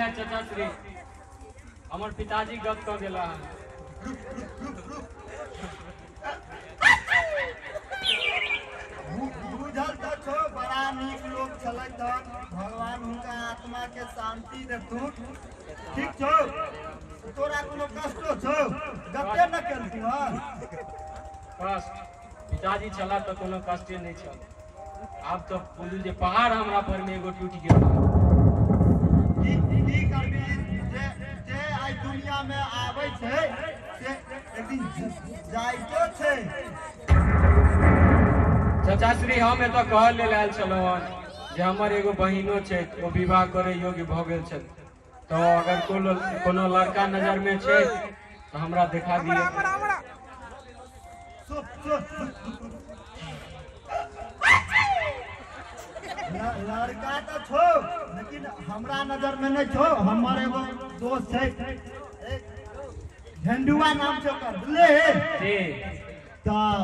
रहै चाचा श्री, हमर पिताजी गप कऽ गेला हन। बुझल तऽ छौ, बड़ा नीक लोक छलथि हन, भगवान हुनका आत्मा के शांति देथुन। ठीक छौ, तोरा कोनो कष्टो छौ? गप्पे न केलखुन हन। कष्ट पिताजी छला तऽ कोनो कष्टे नहि छल। आब तऽ बुझू जे पहाड़ हमरा पर में एगो टूटि गेल। की की करबी, जे जे आइ दुनिया में आबै छै से एक दिन जाइतो छै। चाचा श्री, हम एतऽ कहऽ लेल आयल छलहुँ हन जे हमर एगो बहिनो छै, ओ विवाह करे योग्य भऽ गेल छथि, तऽ अगर कोनो कोनो लड़का नजर में छै तऽ हमरा देखा दिअ। लड़का तऽ छौ, लेकिन हमरा नजर में नहि छौ। हमर एगो दोस्त छै, झंडुआ नाम छै ओकर, बुझले? जी। तऽ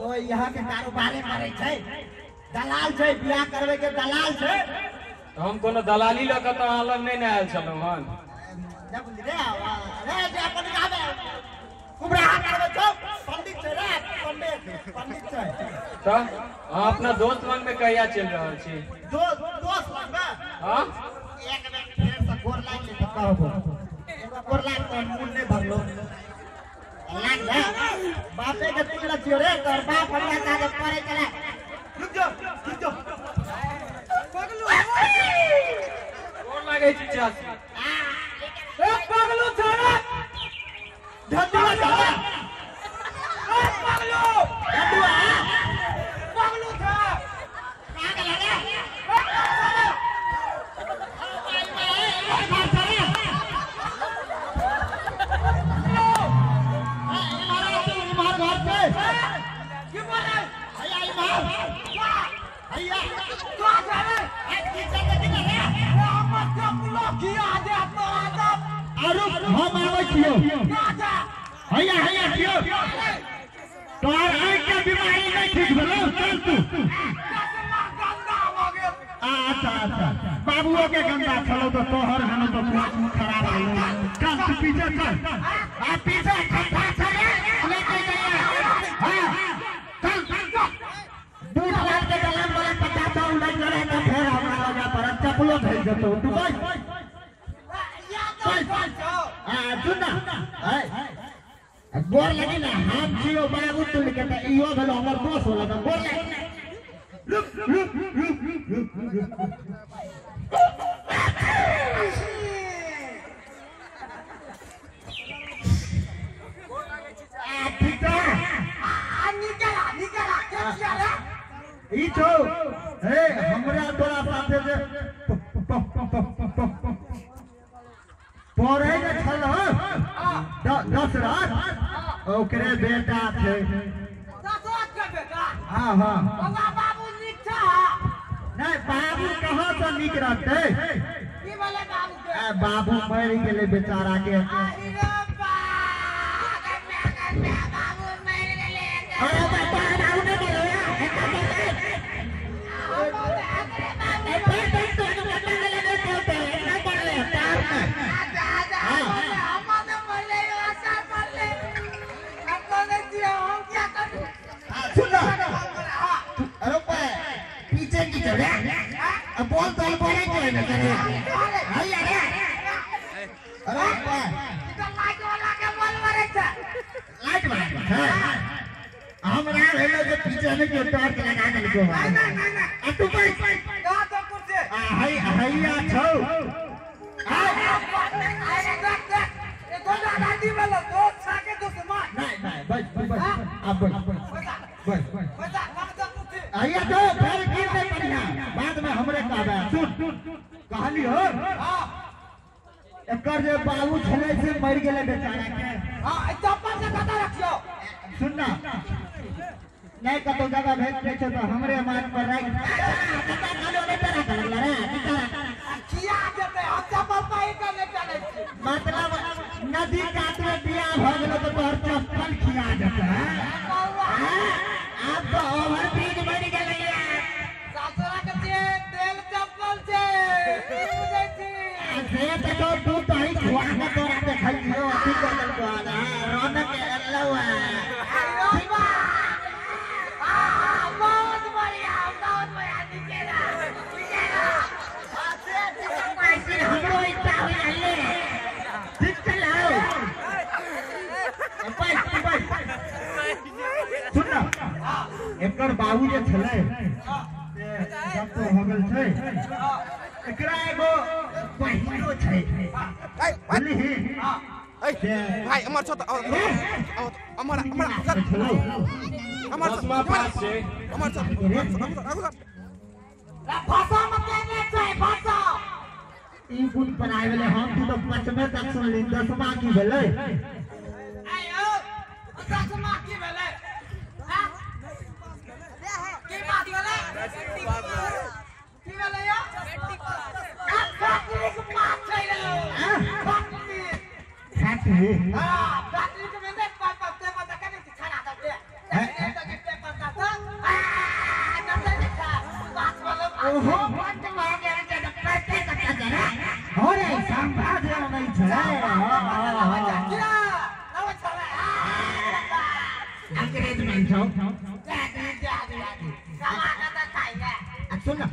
ओ यहाँ के कारोबारे करै छै, दलाल छै, बियाह करबै के दलाल छै। तऽ हम कोनो दलाली लऽ कऽ तऽ अहाँ लग नहि ने आयल छलहुँ हन। नहि बुझली रे, रे जे अपन गामे कुबराहा करबै छौ, पंडित छै रे, पंडित, पंडित छै। तऽ अहाँ अपना दोस्त लग में कहिया चलि रहल छी? दोस्त लग में? हाँ? एक बेर फेर से गोर लागि ले तऽ कहबो। एगो गोर लागि तऽ मोन नहि भरलो। लाग दे। बापे के तुल छियो रे, तोर बाप हमरा साथे पढ़े चले। रुक जो, रुक जो। गोर लागै छी चाची। ए पगलू छोड़ा। झंडुआ छोड़ा। ए पगलू। झंडुआ। पगलू छा। कहाँ गेला रे? हम आबै छियौ, हैया हैया छियौ। तोहर आँखि के बीमारी नहि ठीक भेलौ, चल तू। अच्छा अच्छा, बाबुओ के गंदा छलौ तऽ तोहर भेलौ तऽ तू खराब भेलौ। चल तू पीछे चल, आ पीछे खट्टा छै रे, लेके जाइए। हाँ चल चल, बूढ़ लाल के दलान वाला 50 उड़ाई करे तऽ फेर हमरा लगा पर चप्पलो भेज देतौ तू। बस गोर लगी ना, हम छियो बाबू तुल के तऽ इहो भेलो हमर दोस्त होला, तऽ गोर लागि। रुक रुक रुक रुक रुक। आ ठीक छै। ई छौ हे हमरा तोरा साथे जे पढ़े जे छल दशरथ, ओकरे बेटा छै। हाँ हाँ। नहीं बाबू कहाँ से नीक रहतै? बाबू मरि गेलै बेचारा के। अरे बाबू नहीं मरलै। अरे पीछे की चढ़े अब बोल तो बोले क्यों ना करे? अरे अरे अरे लाइट मारे हमरा भेलो जे पीछे नहीं क्यों टॉर्च लगा देलको। आ तू बैठ। आ हई हैया छौ। नहीं नहीं बैठ बैठ, अब बैठ बैठ बैठ। आइया तो फिर गिर नहीं बढ़िया, बाद में हमरे कहबे। सुन कहली हो, एकर जे बाबू छलै से मरि गेलै बेचारा के। सुन ना, नहीं कतौ जगह भेज दै छै तऽ हमरे माथ पर राखि। मतलब नदी कात में बियाह भऽ गेलो तऽ तोहर चप्पल खिया जेतै। आब तऽ ओवर ब्रिज बनि गेलै। से त तो दूध दही खुआ के तोरा देखै छियौ अथी कर देलको रौनक एलौ बहुत बढ़िया बहुत बढ़िया निकेला निकेला पैसे हमरो इच्छा होई रहले ठीक चलाओ बस बस सुन ना एकर बाबू जे छलै जब तो हो गेल छै एकरा एगो बहिनो छै बुझलिही भाई अमर छ त अमर अमर अमर दसमा पास छै अमर छ भाषा मत लेने छै भाषा ई गुण बनाए वाले हम तू तो पांचवे तक सुनली दसमा की भेलै आयो दसमा की भेलै हां की बात भेलै की भेलै यो फैक्ट्री के पास छै रे फैक्ट्री फैक्ट्री हां फैक्ट्री के में पेपर पेपर तक नहीं खड़ा था बे तो के पेपर का था आ नंबर देखा बात वाला ओहो बंद भ गेल छै त पैसे कटा जरा हो रे संभाज नहीं छै हां किया नव छला अंग्रेज नहीं छौ जा जा जा कमा के त खाइए आ सुन ना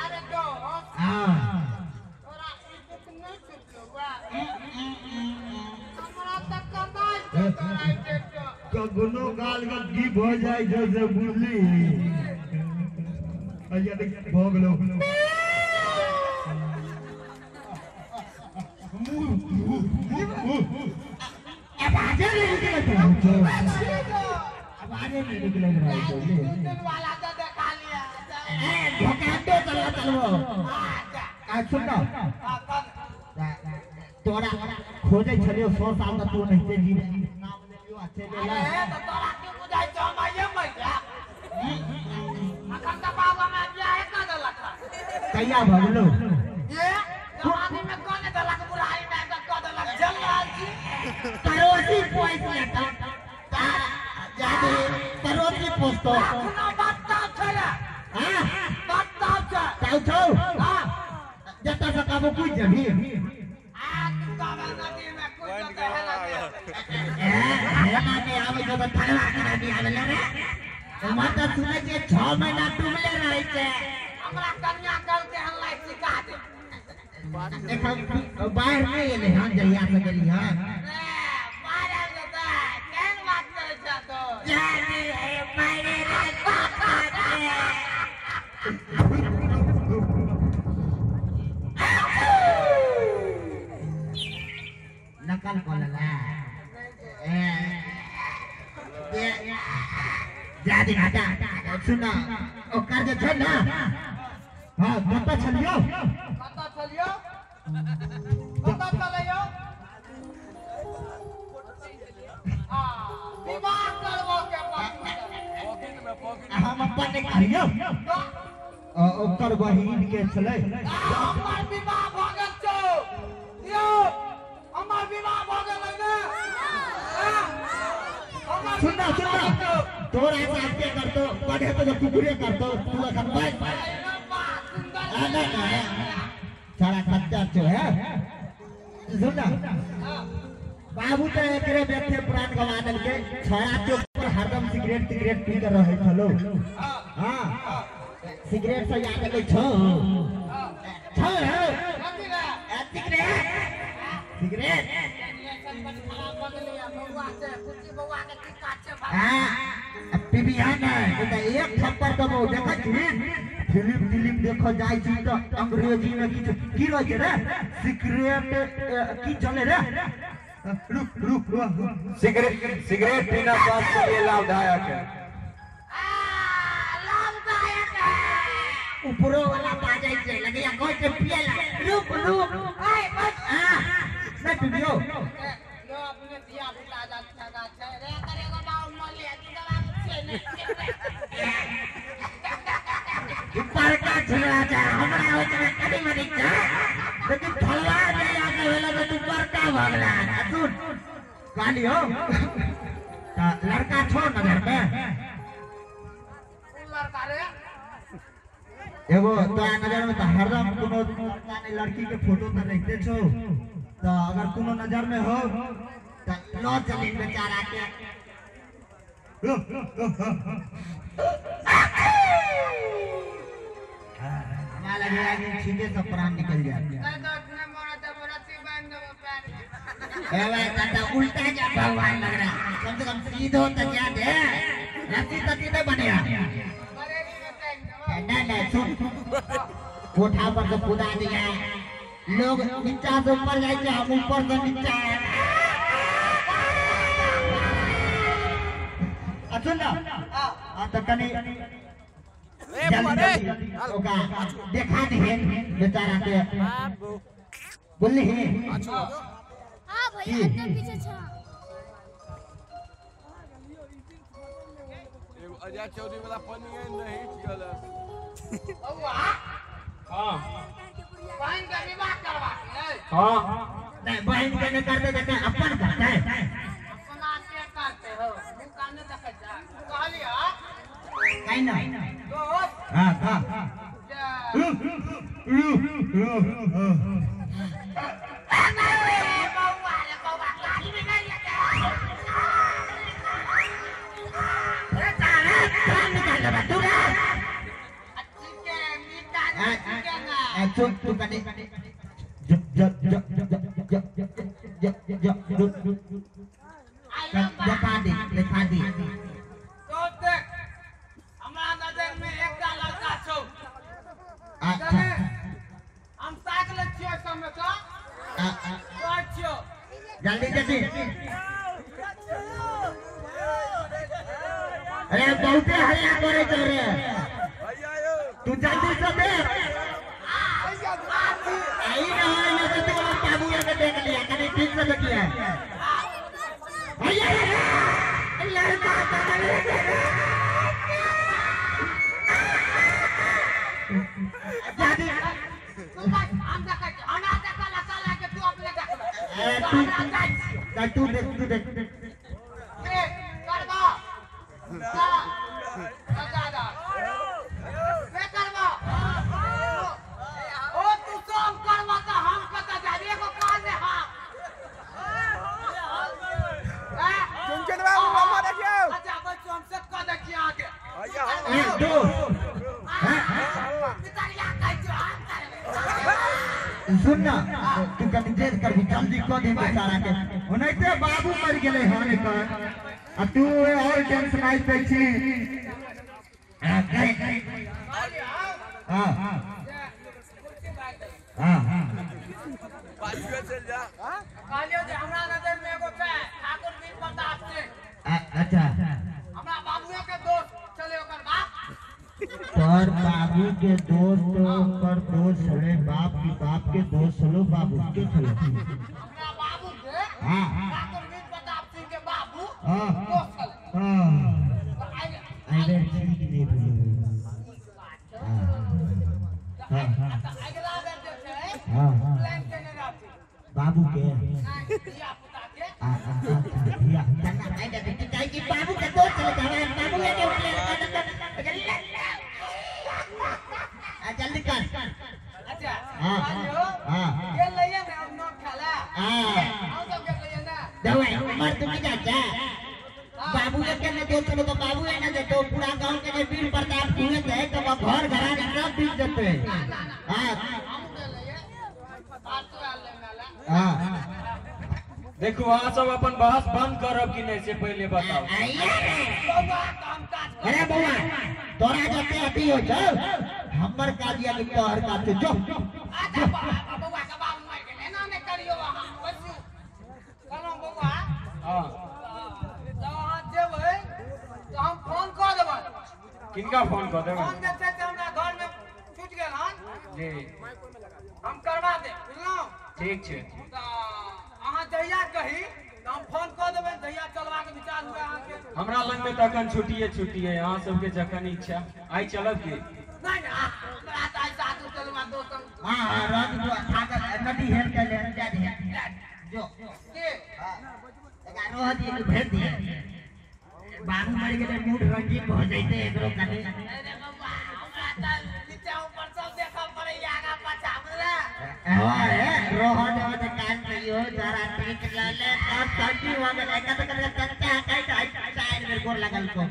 अरे दो हां तोरा इज्जत नहीं छुटलो बा हमरा त कमाई छै तोरा इज्जत कगनो गाल गद्दी भ जाय छै से बुझली अइया देख भ गेलो आवाजे नहीं निकलत रहै छै आवाजे नहीं निकलत रहै छै दिन वाला तो देखा लिया ए धोखा दे चलवा चलबो आ सुन ना तोरा खोजै छलियो 100 साल तक तू नहीं जी नाम लेलियो अच्छे लेला अरे त तोरा की बुझाइ छौ हम आइए मरि जायब अखन त बाबा में बियाह क देलक कहिया भ गेलो ये जवानी में कोने देलक बुढ़ाई में क देलक चल रहल छी पड़ोसी पोस लेता जादे पड़ोसी पोसतो अखनो बत्ता छै रे हां बत्ता छै ताऊ छौ हां जतऽ से काबू कुछ जबी आ तू कावे नदी में कुछ त हेला ए हेला नहीं आवे जो त थलवा के नहीं आवेला रे हमरा त सुनै छियै 6 महीना डूबले रहै छै हमरा कन्या कल के हल्ला सिखा दे एखन बाहर नहीं एलै हन जहिया से गेली हन रे बाहर आबि जेतै केहन बात करै छै तो जाने मारे रे बाबा रे नकल कऽ लेला ए जा दिन हटा सुन ओकर जे छै ना हां कतऽ छलियौ कतऽ छलियौ कतऽ छलैयौ आ विवाह करबो के पॉकेट में पॉकेट हम अपन नहि करियौ ओकर बहिन के छलै हमर विवाह भऽ गेल छौ यौ हमर विवाह भऽ गेलै ने सुन ना सुन ना तोरा साथे करतो पढ़े तो कुकुरे करतो तू अखन बस आ ना ना सारा खच्चर छौ है सुन ना बाबू त एकरे बेथे प्राण गवा देलकै छड़ा चौक पर हरदम सिगरेट तिगरेट पी के रहै छलो हां सिगरेट से याद एलै छौ छौ सिगरेट सिगरेट हां पीबिया नहीं तो एक थप्पड़ दबो देखै छी फिल्म फिल्म देखो जाय छी त अंग्रेजी में किछु की रहै छै रे सिगरेट की चले रे रुक रुक रुक सिगरेट सिगरेट पीना स्वास्थ्य के लिए लाभदायक है लाभदायक है ऊपरो वाला बाजै छै लगैया कहै छै पियला रुक रुक ए बस हां नहीं पीबियो लो अपने धिया पुता जा ठगा छै रे करे एगो बाबू मरले तू बाबू छै नै बड़का छला जा हमरा होय छै कनी मनी छै लेकिन फलवा नहीं आके भेला त तू बड़का भऽ गेला आ सुन कहलियो त लड़का छो न घर में लड़का रे एगो तोरा नजर में तो हरदम कोनो लड़का ने लड़की के फोटो तो रहते छो, तो अगर कोनो नजर में हो तो लो चली बेचारा के। हमारा लगे कि सीधे से प्राण निकल जाए। ए भाई ताता उल्टा क्या भगवान लग रहा, कम से कम सीधो तो क्या दे, रस्सी तो सीधे बनेगा। नहीं नहीं सुन, कोठा पर से कूदा दिया, लोग नीचा से ऊपर जाए, हम ऊपर से नीचा आए। सुन ना तो कनी जल्दी ओका देखा दे बेचारा के बोलली ही। हां भैया अंदर पीछे छा एगो अजय चौधरी वाला पानी है नहीं चल। बउआ हां बहन के विवाह करवा के। हां नहीं बहन के नहीं करते तो अपन करते है, अपना के करते हो मुंह कान ने देखै जा कहलिया काई ना दोस्त। हां हां अरे तारा प्राण निकाल दे तू ना। चुप तू कनी ज ज ज ज ज ज ज देखा दे देखा दे। तो देख हमरा नजर में एकटा लड़का छौ। अच्छा हम ताक ले छियो समय का कहै छियो जल्दी जल्दी। अरे बहुते हल्ला करे छौ रे, तू जल्दी से देख। आई ना हो ये तो तू बाबू के देख लिया, कनी ठीक से देखिया। भैया लड़का दादी तू बस हम देखै छी, हमरा देखल साला के तू अपने देख ले। तू तू देख तू देख ए करबा दादा वे करबा ओ तू सब करबा त हम कत जाबे एगो कान ने। हां चुनचुन बाबू मामा देखियो। अच्छा बच्चो हम सब क देखियो आके भैया एक दो पितरिया कहै छियो हम करबे। सुन ना तू कनी देर करबी जल्दी क दे बेचारा के, ओनाहिते बाबू मर गेलै हन एकर आ तू और टेंशन आइ पे छी। हां हां हां हां पाछुए चल जा। कहलियो जे हमरा नजर में एगो छै ठाकुर वीर प्रताप सिंह। अच्छा हमरा बाबूए के दोस्त चले ओकर बाप। तोर बाबू के दोस्त ओकर दोस्त छले, बाप की बाप के दोस्त छलो, बाबू के छलो। हमरा बाबू के हां ठाकुर वीर प्रताप सिंह के बाबू हां दोस्त छले। हां आई ठीक नहीं भेलो। हां हां अगला बेर जे छै हां हां प्लान केने रहथिन बाबू के नहीं धिया पुता के। आ आ धिया तना आई दे काई की बाबू के दोस्त छले, बाबू के प्लान कर आ जल्दी कर। अच्छा हां हां गेल लइए ने हम न खेला। हां हम सब गेल लइए ना दवाई मर तू की जा बाबू के ने दोस्त चलो तो बाबू है ना तो पूरा गांव के जे वीर प्रताप हुए थे तो घर घराना सब बीत जते। हां हम गेल लइए पाछू आल लेना। हां देखू अहाँ सब अपन बहस बंद करब कि नहीं से पहले बताओ। बउआ हम काज अरे बउआ तोरा जते अथी हो छौ हमर काज या तोहर काज छौ। जो अच्छा बउआ के बाबू मर गेल एना नहि करियो अहाँ बसू कहलहुँ बउआ। हां जब अहाँ जेबै तऽ हम फोन कऽ देबै। किनका फोन कऽ देबै? फोन जे छै से हमरा घर में छूटि गेल हन जी, हम करवा देब बुझलहुँ। ठीक छै तऽ अहाँ जहिया कही तऽ हम फोन कऽ देबै, जहिया चलबाक विचार हुए अहाँके। हमरा लग में तऽ अखन छुट्टिए छुट्टी है, अहाँ सबके जखन इच्छा। आइ चलब की? नहीं नहीं हमरा तऽ आइ साधु चलबा दोस्त। हां हां रात को ठाकर नदी हेल के ले जा दे जो के हां एकरा रोह दिए के भेज दिए। बाबू मर गेलै मूड रंगीन भऽ जैते एकरो कनी। अरे बउआ हमरा तऽ नीचा ऊपर अरे रोहन हो ते कान पे यो जरा ठीक ले और सब्जी हो गेलै कत कत चच्चा काई काई चार बेर गोर लागल को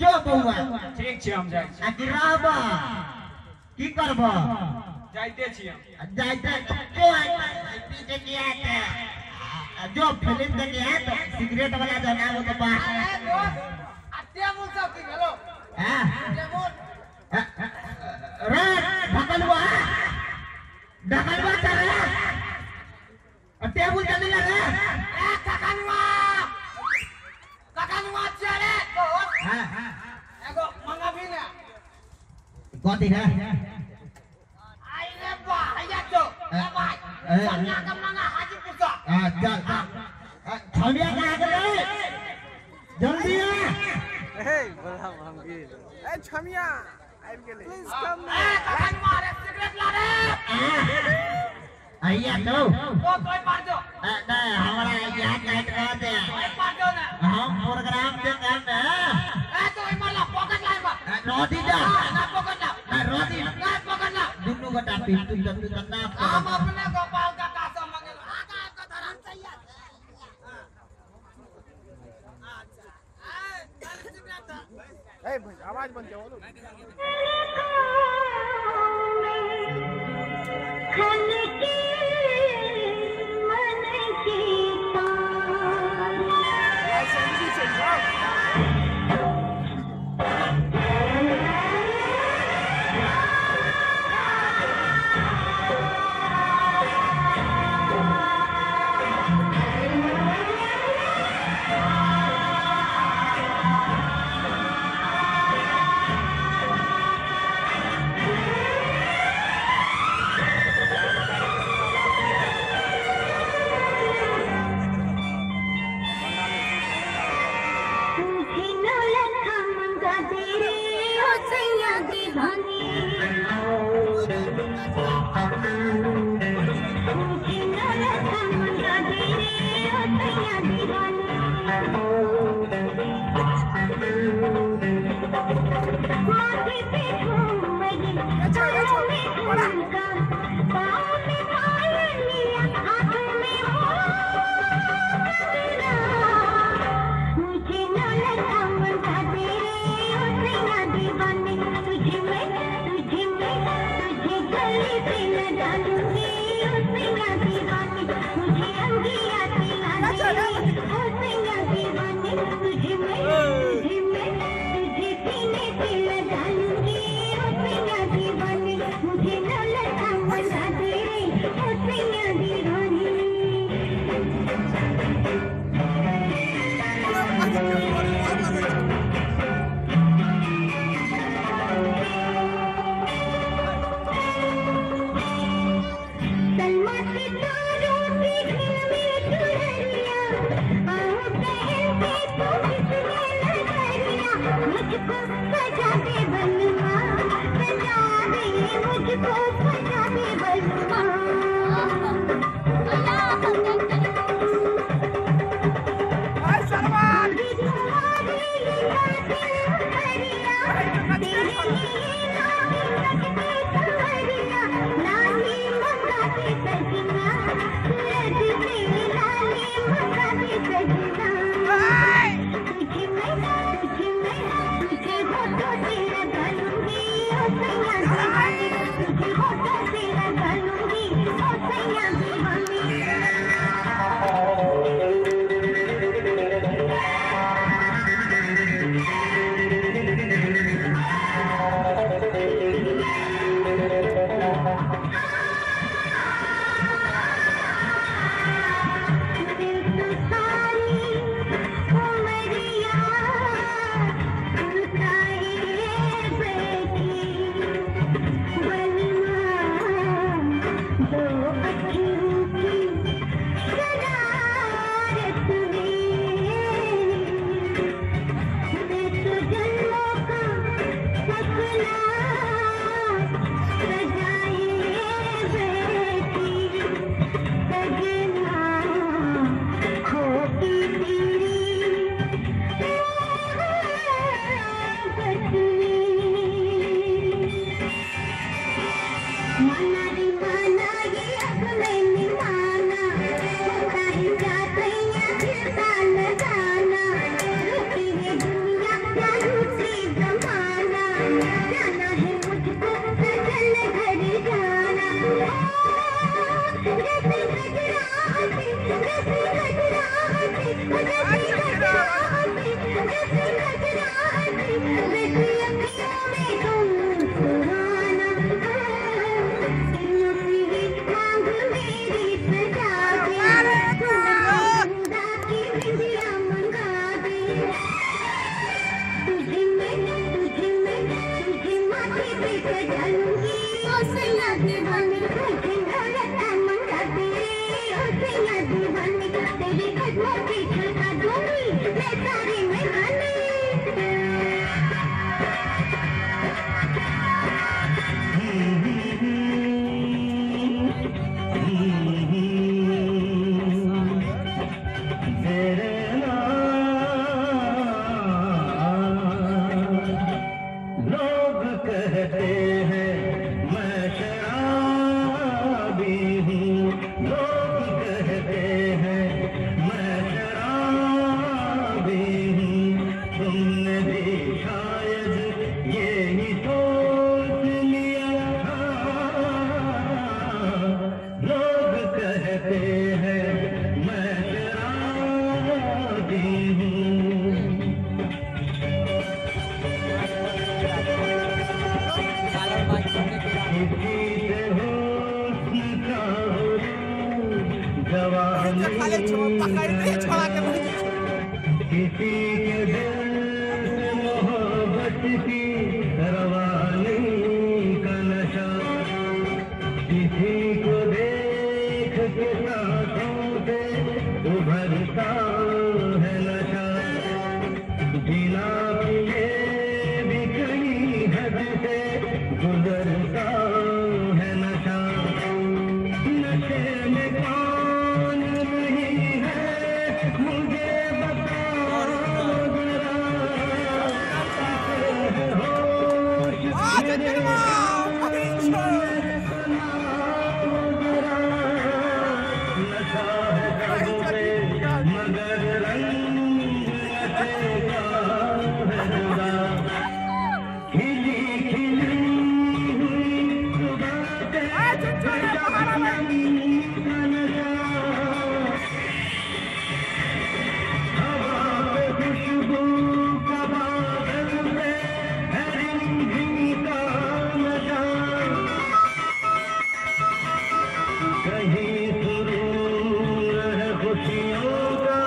जो बउआ। ठीक छै हम जाइ छी। आ गिराब की करब? जाइते छी हम। जाइते जो पीछे की आते जो फिल्म देखे है तो सिगरेट वाला जो ना वो तो बाहर। अरे दोस्त आ टेबुल सब की गेलो? हां टेबुल रे ढकलवा ढकलवा चल रे टेबुल चले रे। ए ककनवा ककनवा चले दोस्त। हां हां एगो मंगाबी ना कथी रे? आई रे बा हैया तो ए भाई छमिया के मंगा हाजीपुर से। हां चल छमिया कहां गेलै? जल्दी आ। ए बोला हम गेल। ए छमिया आबि गेलै। Please come. ए ककनवा रे सिगरेट ला रे। आइया तो ओ तोय पार दो। नहीं हमरा यहाँ काट रहा दे। तोय पार दो ना। हम प्रोग्राम के काम है। ए तो इमला पॉकेट ला इमा। रोटी दा। ना पॉकेट ला। ना रोटी। ना पॉकेट ला। दुन्नू गोटा पी तू तू ना। हम अपने गोपाल का कासा मंगल आगा का धरान चाहिए। अच्छा ए चल सिगरेट। ए भाई आवाज बंद करो बोलो। जाना है मुझको सजन घर जाना। जैसे गजरा हंसी, जैसे गजरा हंसी, जैसे गजरा हंसी, जैसे गजरा हंसी, वैसे अखियों में तुम सुहाना। मांग मेरी सजा दे, सुना की बिंदिया मंगा दे। तुझे मैं तुझे मैं तुझे माथे पे सजा लूंगी। ओ सैया दीवाने तुझे नौलखा मंगा दे। ओ सैया दीवाने तेरे कदमों पे छुपा दूंगी मैं सारे मेहमाने। लोग कहते हैं मैं शराबी हूँ, लोग कहते हैं मैं शराबी हूँ, तुमने भी शायद ये ही सोच लिया था। लोग कहते हैं मैं शराबी हूँ। किसी से हुस्न का जवानी, किसी के दिल से मोहब्बत की रवानी का नशा, किसी को देख के सांसों से उभरता है नशा। बिना पिए भी कई हद से गुजरता है नशा। नशे में कौन नहीं है मुझे बताओ जरा, होश मेरे सुनाओ जरा। नशा है सबों पे मगर रंग नशे का है जुदा। खिली खिली हुई सुबह पे शबनम का नशा, हवा पे खुशबू का बादल पे है रिमझिम का नशा। कहीं सुरूर है खुशियों का,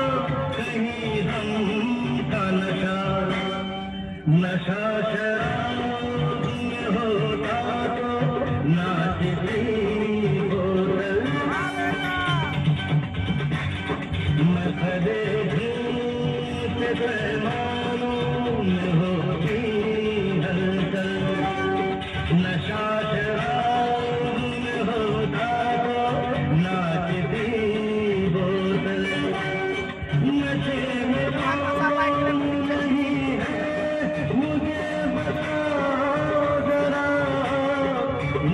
कहीं गम का नशा। नशा शराब में होता तो नाचती बोतल, मैं खड़े झूठ पैमानों में होती हलचल। नशा शराब में होता तो नाचती बोतल, नशे में कौन नहीं है मुझे बताओ जरा,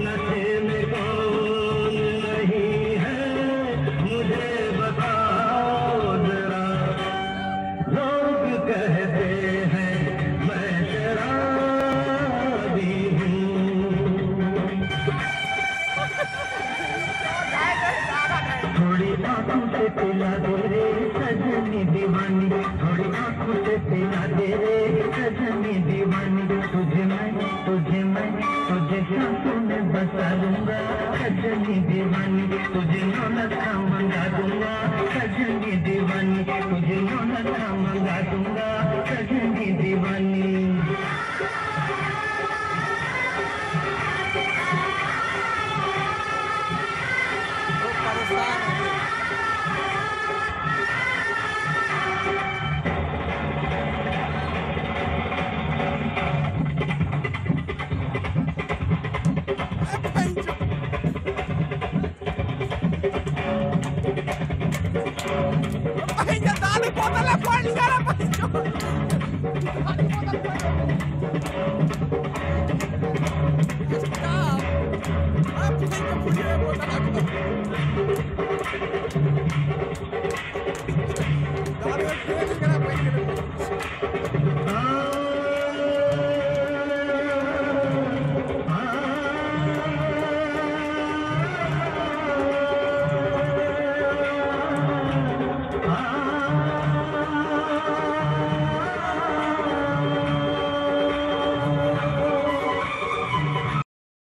नशे में कौन नहीं है मुझे बताओ जरा। लोग कहते हैं मैं शराबी हूँ। थोड़ी आंखों से पिला दे रे सजनी दीवानी, थोड़ी आंखों से पिला दे रे सजनी दीवानी। तुझे मैं तुझे मैं तुझे सांसों में बसा लूंगा सजनी दीवानी, तुझे नौलखा मंगा दूंगा सजनी दीवानी, तुझे नौलखा मंगा दूंगा सजनी दीवानी। परेशान हो गए। Stop!